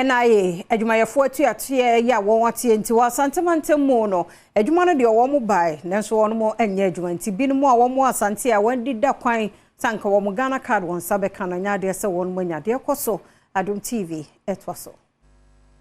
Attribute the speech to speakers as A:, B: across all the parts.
A: NIA adwumayɛfoɔ atuateɛ yi a wɔn ateɛ nti wɔ Asante mantam mu no, adwuma no deɛ wɔn bae, nanso wɔn nyɛ adwuma, nti binom a wɔn wɔ Asante a wɔn da kwan sanka wɔn Ghana Card wɔn nsa bɛka no, nyɛ adeɛ sɛ wɔn anya deɛ kɔ so. Adom TV ɛtoa so.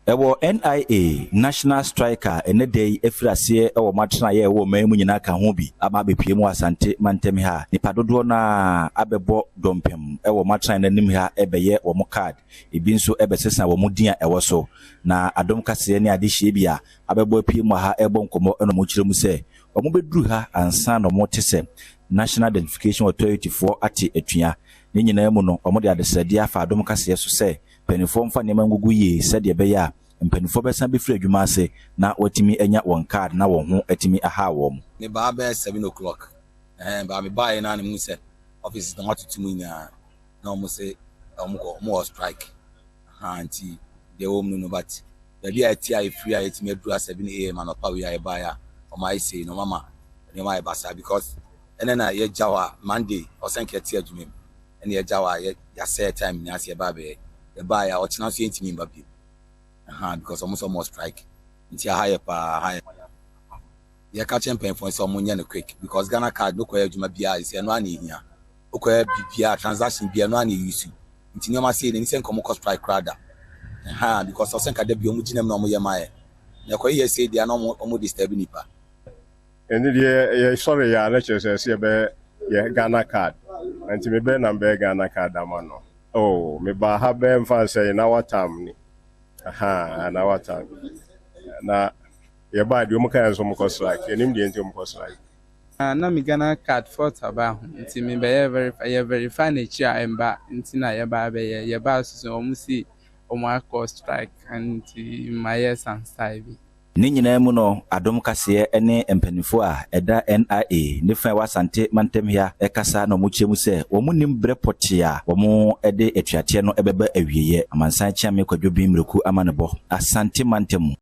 B: Ɛwɔ NIA national strike a ɛnɛ da yi afiri aseɛ ɛwɔ matenaeɛ ɛwɔ ɔman mu nyinaa ka ho bi ama abɛpue mu Asante mantam ha. Nipa dodoɔ no a abɛbɔ dɔmpem ɛwɔ matenaeɛ no anim ha ɛbɛyɛ wɔn card, ebi nso ɛbɛsesa wɔn din a ɛwɔ so. Na Adom Kaseɛ ne adehyie bi a abɛbɔ apue mu ha ɛbɔ nkɔmmɔ, ɛna wɔn kyerɛ mu sɛ wɔn bɛduru ha ansa na wɔn te sɛ National Identification Authority foɔ ate atua. Ne nyinaa mu no, wɔn de adesrɛdeɛ afa Adom Kaseɛ so sɛ mpanimfoɔ mfa nneɛma ngugu yie sɛdeɛ ɛbɛyɛ a mpanimfoɔ bɛsan bɛfiri adwuma ase na wɔatumi anya wɔn card na wɔn ho atumi aha wɔn.
C: Mebaa bɛyɛ 7 o'clock baa mebaeɛ no a, ne mu sɛ office na wɔatoto mu nyinaa na wɔn sɛ wɔn kɔ, wɔn wɔ strike ha. Nti deɛ ɛwɔ mu no, but baabi a yɛte a yɛfiri a yɛtumi aduru a 7 a.m. anɔpa wei a yɛbaeɛ a, wɔn ayɛ sei na wɔn ama nneɛma ayɛ basaa, because ɛnɛ na yɛgya hɔ a, Monday ɔsɛn kɛ te adwuma mu ɛna yɛgya hɔ a yɛasɛɛ time nyinaa sɛ yɛba abɛyɛ. Yɛbaeɛ a, ɔkyena nso yɛntumi mba bio ha because ɔmo sɛ ɔmo strike. Nti aha yɛ paa, aha yɛ. Yɛka kyerɛ mpanyinfoɔ sɛ ɔmo nyɛ no quick because Ghana Card no kɔyɛ adwuma biara sɛ ɛno ana ehia, wokɔyɛ biribiara, transaction biara, ɛno ana eyi. Nti nneɛma sei n'ani sɛ nka ɔmo kɔ strike koraa da ha, because ɔsɛ nka da bi ɔmo gyina mu na ɔmo yɛ maa yɛ na ɛkɔyɛ yɛ sei deɛ na ɔmo disturb nipa.
D: Ɛno deɛ, yɛsɔre yɛ a, na kyerɛ sɛ yɛbɛyɛ yɛ Ghana Card, nti mebɛyɛ na mbɛyɛ Ghana Card ama no. Oh, mebaa ha bɛyɛ mfa sɛ na watam ni aha na watam na yɛbaa deɛ, ɔmo kae nso ɔmo kɔ strike. Yɛnim deɛ nti ɔmo kɔ strike.
E: Na me Ghana Card fault aba ho, nti mebɛyɛ verify, yɛ verify n'akyi a ɛmba, nti na yɛba abɛyɛ. Yɛba so ɔmo si ɔmo akɔ strike, nti mayɛ some style bi.
B: Ne nyinaa mu no, Adom Kaseɛ ne mpanimfoɔ a ɛda NIA ne fa ɛwɔ Asante mantam ha ɛkasa na wɔn kyerɛ mu sɛ wɔn nim berɛ pɔtee a wɔn de atuateɛ no bɛba awieeɛ. Amansan Kyeame Kwadwo Bi Mmireku ama ne bɔ Asante mantam mu.